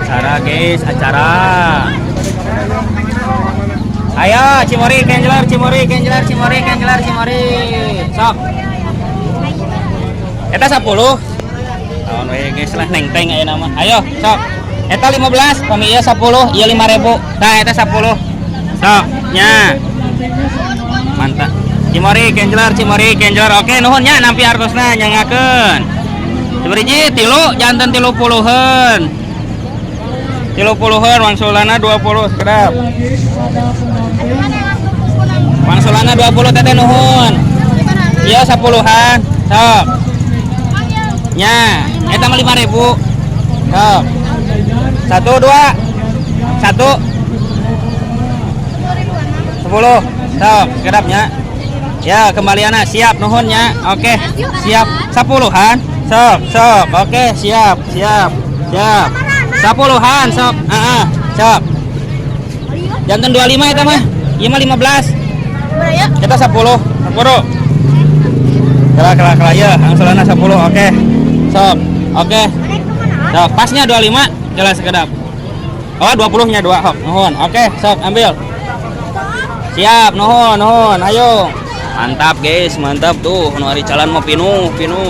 Acara, guys, acara. Ayo, Cimory, Kenjeler, Cimory, Kenjeler, Cimory, Kenjeler, Cimory. Sok. Eta 10. Naon we, guys, lah nengteng aya nama. Ayo, sok. Eta 15, pami ieu 10, ieu 5000. Tah, eta 10. Sok, nya. Mantap. Cimory, Kenjeler, Cimory, Kenjeler. Oke, nuhun nya, nampi artosna, nyanggakeun. Sabaraha? Tilu, janten 30-an. 30-an, wangsulana 20, sekedap. Wangsulana 20, Teteh, nuhun. Iya, 10-an. Sok. Nya, eta mah 5000. Sok. Satu, dua. Satu. 10. Sok, sekedapnya. Ya, kembalianna siap, nuhun nya. Oke, siap. 10-an. Sok, sok. Oke, siap, siap. Siap. 10-an, sok. Ah, sok. Janten 25 eta mah. Ieu mah 15. Kita 10. 10. Kela, kela, kela ya, angsulanna 10. Oke. Sok. Oke. Sok, pasnya 25, jelas, sekedap. Oh, 20 nya dua, sok. Nuhun. Oke, sok, ambil. Siap, nuhun, nuhun. Ayo. Mantap, guys, mantap tuh. Nu ari jalan mau pinuh, pinuh.